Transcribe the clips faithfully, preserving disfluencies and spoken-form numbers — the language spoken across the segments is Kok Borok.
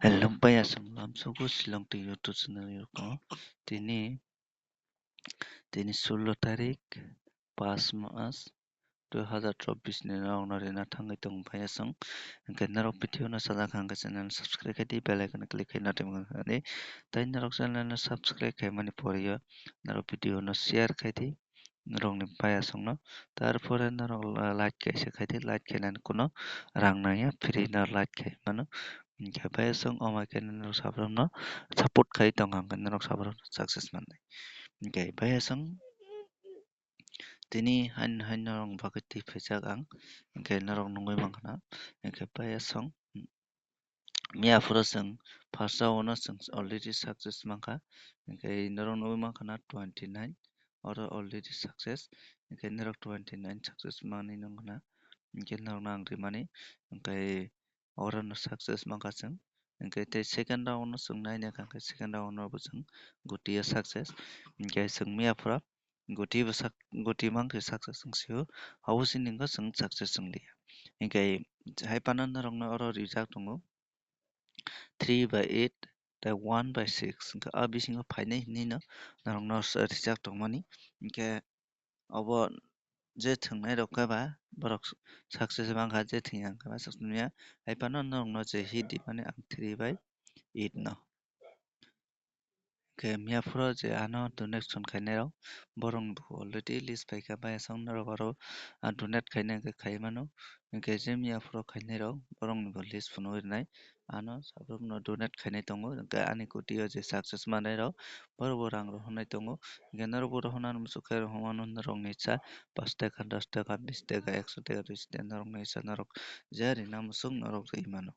Hello, bhai, aswk lamsogo Shillong twi YouTube channel rok. Tini, tini sullo tarik, pas mas, dui hazar chobbish ni norokno rina thangwi tongo, bhai, aswk. Hwnkhe norok video no sajak hwnkhe channel subscribe khai di, bell icon click khai notification khai di. Tai norok channel no subscribe khaimani poriyo, norok video no share khai di. Norokni bhai aswkno. Tarpore norok la-, like kaisa khai di, like khainani kuno rang nangya, free no like khai mano. Hwnkhe bhai aswk omai khe norok sabrokno support khai tong hwnkhe norok sabrok success mannai. Hwnkhe bhai aswk tini hain hain norok bagwi twi phaijak ang, hwnkhe norok nugwi mankha na, hwnkhe bhai aswk. Miya phuru chwng first round o chwng already success mankha, hwnkhe norok nugwi mankha na twenty nine, oro already success, hwnkhe norok twenty nine success manwi nung khna, hwnkhe norokno ang rimani, hwnkhe oro no success mankha chwng, hwnkhe tei second round no chwng naina kha, hwnkhe second round no bo chwng gutiya success, hwnkhe chwng miya phuru guti bwsak, guti mankhe success wng sio, abo sini wngkha chwng success wng liya. Hwnkhe hai phano norokno oro rijak tongo three by eight tei one by six, hwnkhe a bisingo phainai hinwi no norokno rijak tongmani. Hwnkhe obo je thwngnai rok khe ba borok success mankha, je thwngya wngkha ba success manya. Hai phano norokno je hit rimani ang three by eight no. Khe miya phuru je ano donation khainai rok, borok ni bo already list phaikha, bhai aswk norok oro, ah, donate khainai hwnkhe khai mano. Hwnkhe je miya phuru khainai rok, borok ni bo list phunugwi rwnai. Ano sabrok no donate khainai tongo, hwnkhe ani koti o je success manai rok, borok bo rang rohornai tongo. Hwnkhe norok bo rohornani muchuk khe rohormano norok ni cha, pash taka, dos taka, bis taka, ekso taka, duiso taka, norok ni cha norok je rina muchuk norok ri mano.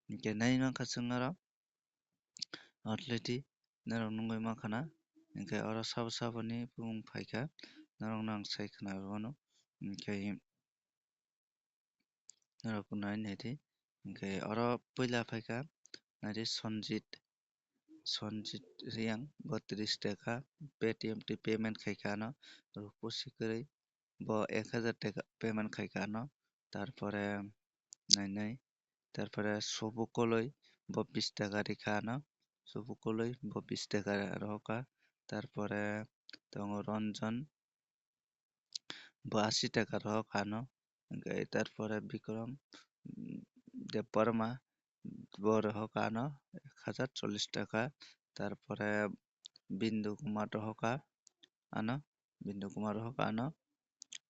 Hwnkhe nai mankha chwng oro. Already norok nugwi mankha na, hwnkhe oro sabo saboni bumung phaikha, norokno ang sai khna rwmano, hwnkhe norok nai naidi, hwnkhe oro puila phaikha, naidi Sonjit, Sonjit Reang, bo tris taka, Paytm twi payment khaikha ano, rukpo sikirwi, bo ek hazar taka payment khaikha ano, tarpore nainai, tarpore Sobu Koloi, bo bis taka rikha ano, Sobu Koloi, bo bis taka rohorkha, tarpore tongo Ranjan, bo ashi taka rohorkha ano, hwnkhe tarpore Bikram, mm, Debbarma, bo rohorkha ano ek hazar chollish taka, tarpore Bindu Kumar rohorkha ano, Bindu Kumar rohorkha ano,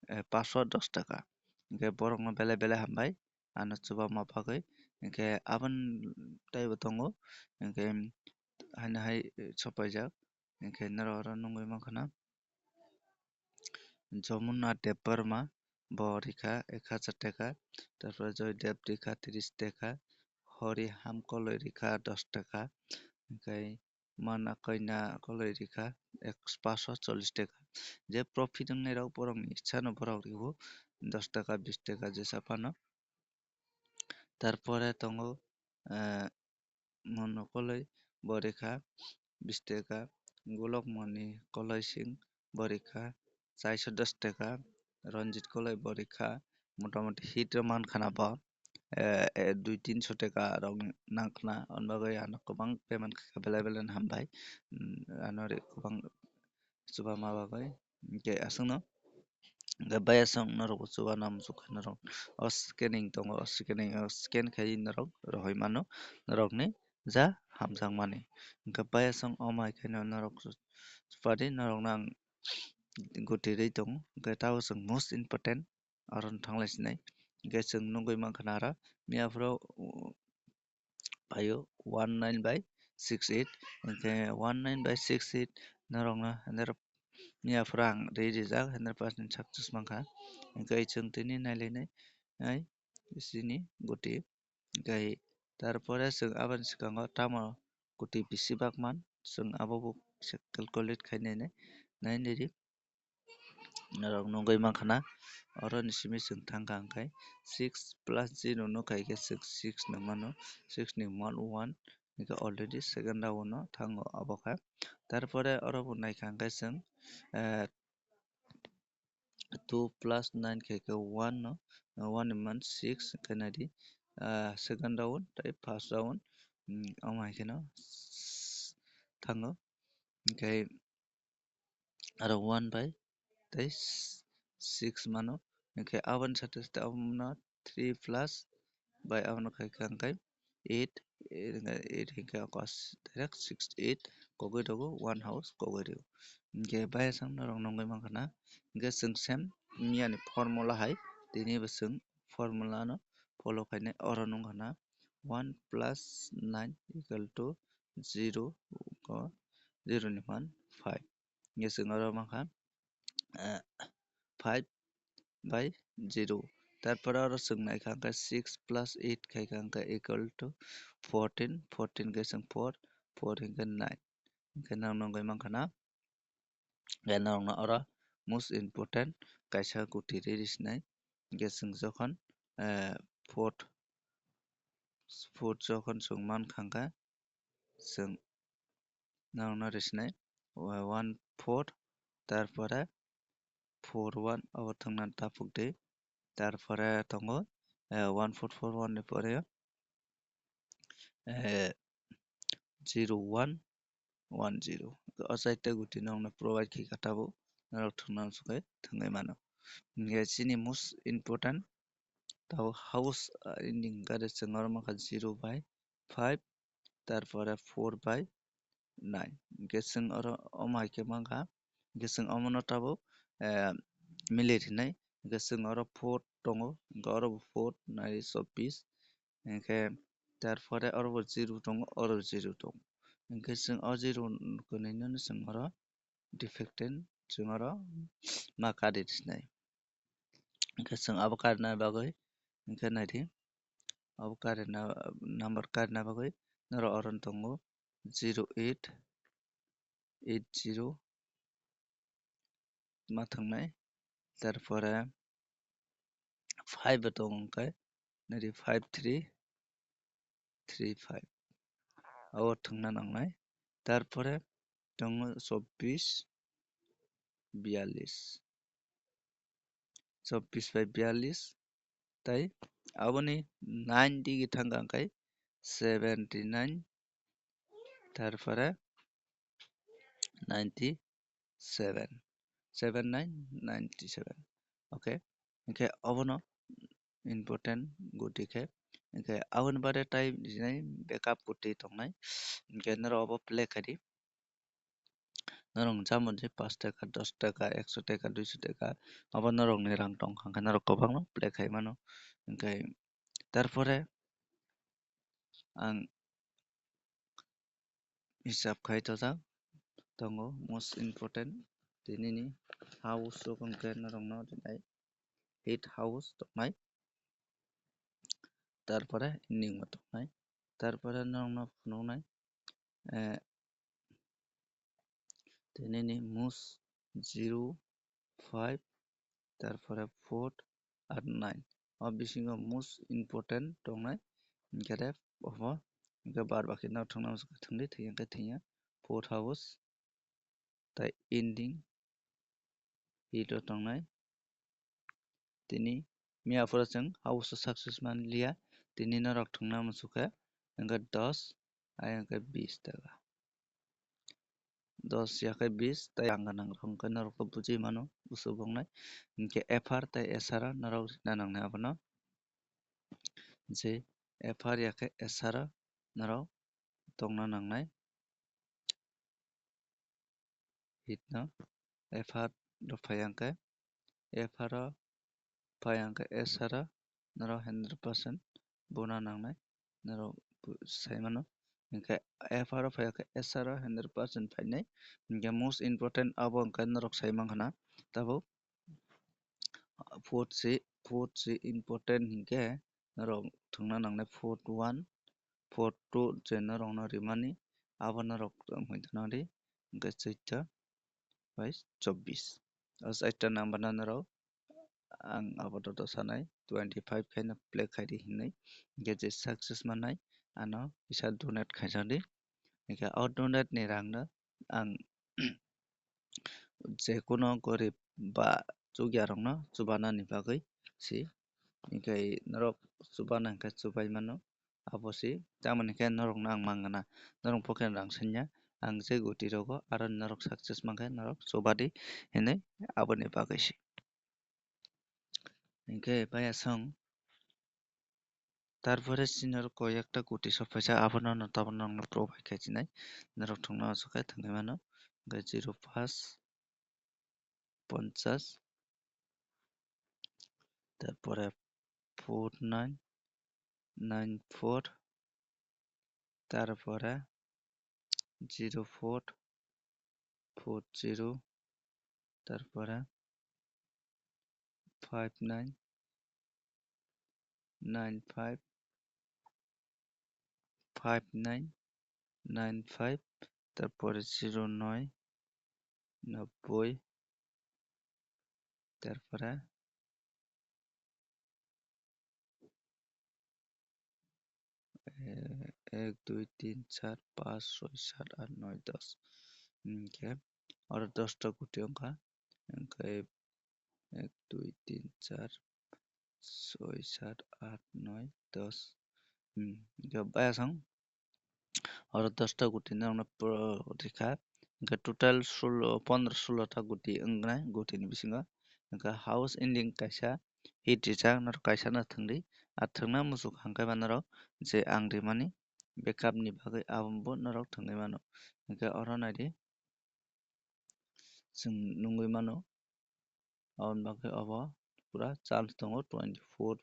eh, pash dos taka. Hwnkhe borokno belai belai hambai ano chubama bagwi. Hwnkhe aboni teibo tongo, hwnkhe haino hai sopaijak, hwnkhe norok oro nugwi mankha na. Jomuna Debbarma, bo rikha ek hazar taka, tarpore Joydev rikha tris taka, Hori Ham Koloi rikha dos taka, hwnkhe Mana Koina Koloi rikha ek, pash chollish taka. Je profit wngnai rok borokni ichha no borok riwo dos taka, bis taka jesa phano. Tarpore tongo, eh, Mono Koloi, bo rikha bis taka, Golok Moni Koloi Singh, bo rikha chaiso dos taka, Ranjit Koloi, bo rikha motamoti hit rw mankha na bo, eh, eh, dui tinso taka rok nangkha na, hwn bagwi ano kwbang payment khaikha, belai belai no hambai, mm, ano ri kwbang chubama bagwi, hwnkhe aswkno. Hwnkhe baya song norok bo chuba nang muchuk khe norok o scanning tongo, o scanning o scan khai norok rohoi mano, norokni ja hamjakmani. Hwnkhe baya song o mai khe norok chupadi norokno ang goti rwi tongo. Hwnkhe tabuk chwng most important oro thanglai sinai. Hwnkhe chwng nugwi mankha na aro miya phuru phaio one nine by six eight, hwnkhe one nine by six eight norokno hundred ni aphuru ang rwi rijak, hundred percent success mankha. Hwnkhe chwng tini nailainai ai sini goti, hwnkhe tarpore chwng aboni swkango tamo goti bisi bakman chwng abobo se calculate khainai nai, nainai di. Norok nugwi mankha na, oro ni simi chwng thangkha hwnkhe six plus zero no khaikhe chwng six no mano, six ni mat one, hwnkhe already second round no thango abo khe. Tarpore oro bo naikha hwnkhe chwng, eh, two plus nine khaikhe one no, one ni man six hwnkhe naidi, ah, second round tei first round Omo hai kheno thango. Hinkhe aro one bai tei six mano. Hinkhe aboni sate sate abono three plus bai abono khai kha hinkhe eight, eight hinkhe oko direct six eight kogwi rwgo, one house kogwi rwgo. Hinkhe bayasang norok nugwi mankha na, hinkhe chwng same miyani formula hai tini bo chwng formula no follow khainai, oro nungkha na one plus nine equal to zero, o zero ni man five. Hinkhe chwng oro mankha, eh, five by zero. Tarpore oro chwng naikha hinkhe six plus eight khaikha hinkhe equal to fourteen, fourteen khe chwng four, four hinkhe nine. Hinkhe norok nugwi mankha na, hinkhe norokno oro most important kaisa guti riri sinai. Hinkhe chwng jokhon, eh, fourth, fourth jokhon chwng mankha hinkhe chwng norokno risinai, one four, tarpore four one, abo thwngna tapuk di. Tarpore tongo, eh, one four four one ni pore, eh, zero one one zero. O chaita guti norokno provide khaikha tabuk, norok thwngna muchungkhe thwngwi mano. Hinkhe chini most important tabuk house, ah, ending gari chwng oro mankha zero by five, tarpore four by nine. Hinkhe chwng oro omo hai khe mankha, hinkhe chwng omono tabuk, eh, mili rinai. Hinkhe chwng oro four tongo, hinkhe oro bo four, nai chobbish. Hinkhe tarpore oro bo zero tongo, oro zero tongo. Hinkhe chwng o zero kwnwi no chwng oro defectant chwng oro ma kari sinai. Hinkhe chwng abo karina bagwi, hinkhe naidi, abo karina, number karina bagwi norok oro tongo zero eight eight zero ma thangnai, tarpore five bo tongo hinkhe naidi five three three five. Abo thwngna nangnai. Tarpore tongo chobbish biyallis. Chobbish bai biyallis. Tai aboni nine digi thangkha hinkhe seventy nine. Tarpore ninety seven, seven nine ninety seven. Okay, hinkhe obono important guti khe, hinkhe aboni baade tai jinai backup guti tongnai, hinkhe norok obo play khaidi. Norok jamo je pash taka, dos taka, ekso taka, duiso taka, obo norokni rang tongkha, hinkhe norok kwbangma play khai mano. Hinkhe tarpore ang hisab khai tojak tongo, most important tinini house rok hinkhe norokno rinai eight house tongnai, tarpore ending o tongnai, tarpore norokno phunuknai, eh, tinini most zero, five, tarpore four ar nine. O bisingo most important tongnai, hinkhe de obo, hinkhe bar baki no thwngna muchungkha thwngdi, thwngya khe thwngya, four house, tai ending hit o tongnai. Tini miya phuru chwng house o success manliya, tini norok thwngna muchungkha, hinkhe dos, ayang khe bis taka. Dos ya khe bis, tai ang ganang rok hinkhe norok to bujui mano, busu bongnai. Hinkhe F R tai S R o norok rina nangnai abono. Je F R ya khe S R o norok tongna nangnai. Hit no F R rok phai ang khe, F R o phai ang khe S R o norok hundred percent bona nangnai, norok bu-, sai mano. Hinkhe F R o phai ang khe S R o hundred percent phainai. Hinkhe most important abo hinkhe norok sai mankha na, tabuk fourth se, fourth se important hinkhe norok thwngna nangnai fourth one, fourth two je norokno rimani, abo norok wngwi thwna di, hinkhe chwita bai chobbish. O chaita number no norok ang apatot sanai twenty five khaino play khaidi hinwi, hinkhe je success mannai ano kisa donate khaijak di. Hinkhe o donate ni rang no ang je kuno gorib ba chukya rok no chubanani bagwi si, hinkhe norok chubana hinkhe chubai mano. abo si, tamoni khe norokno ang mangana, norok pokhe rang sanya, ang je guti rogo aro norok success mankhe norok chubadi hinwi aboni bagwi si. Hinkhe paiya song, tarpore chini oro koi ekta guti sok phaisa, abono no tabuk norokno provide khai chinai, norok thwngna uansukhe thwngwi mano, hinkhe zero pass, ponchas, tarpore four nine nine four, tarpore zero four four zero, tarpore five nine nine five five nine nine five, tarpore zero noi nobboi, tarpore eh, ek, dui, tin, char, panch, soi, sat, at, noi, dos. Hinkhe oro dosta guti wngkha. Hinkhe ek, dui, tin, char, soi, sat, at, noi, dos. Hmm, hinkhe bayasong oro dosta guti norokno poro rikha. Hinkhe total sulo, pondro sulo ta guti wngnai, gutini bisingo. Hinkhe house ending kaisa hit rijak, norok kaisa no thwngdi. A thwngna muchuk hwnkhe ba norok je ang rimani backup ni bagwi abo bo norok thwngwi mano. Hinkhe oro naidi, chwng nungwi mano. Aboni bagwi obo pura chance tongo, twenty four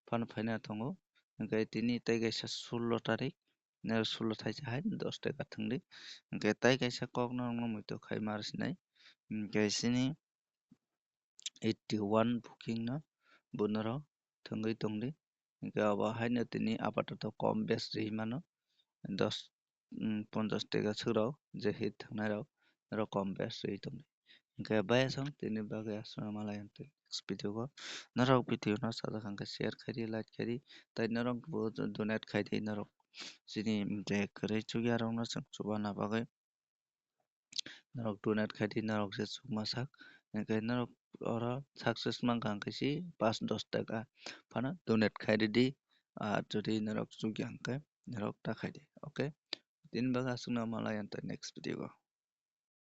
phano phaina tongo. Hinkhe tini tei kaisa sullo tarik, eh, sullo thaisa hai dos taka thwngdi. Hinkhe tei kaisa kokno norokno muitu khai mar sinai. Hinkhe chini eighty one booking no bo norok thwngwi tongdi. Hinkhe abo haino tini apatoto kom bes ri mano, dos, mm, ponchas taka swk rok je hit thwngnai rok, norok kom bes ri tongdi. Hinkhe bayasong tini bagwi aswk malai ang tei next video o. Norok video no sajak hwnkhe share khaidi, like khaidi, tei norok bo donate khaidi, norok chini je kwrwi chukya rokno chwng chubana bagwi. Norok donate khaidi, norok je chukma sak, hinkhe norok oro success mankha hinkhe si panch dos taka phano donate khaidi di, ah, jodi norok chukya hinkhe norok ta khaidi, okay? Tini bagwi aswkno malai ang tei next video o.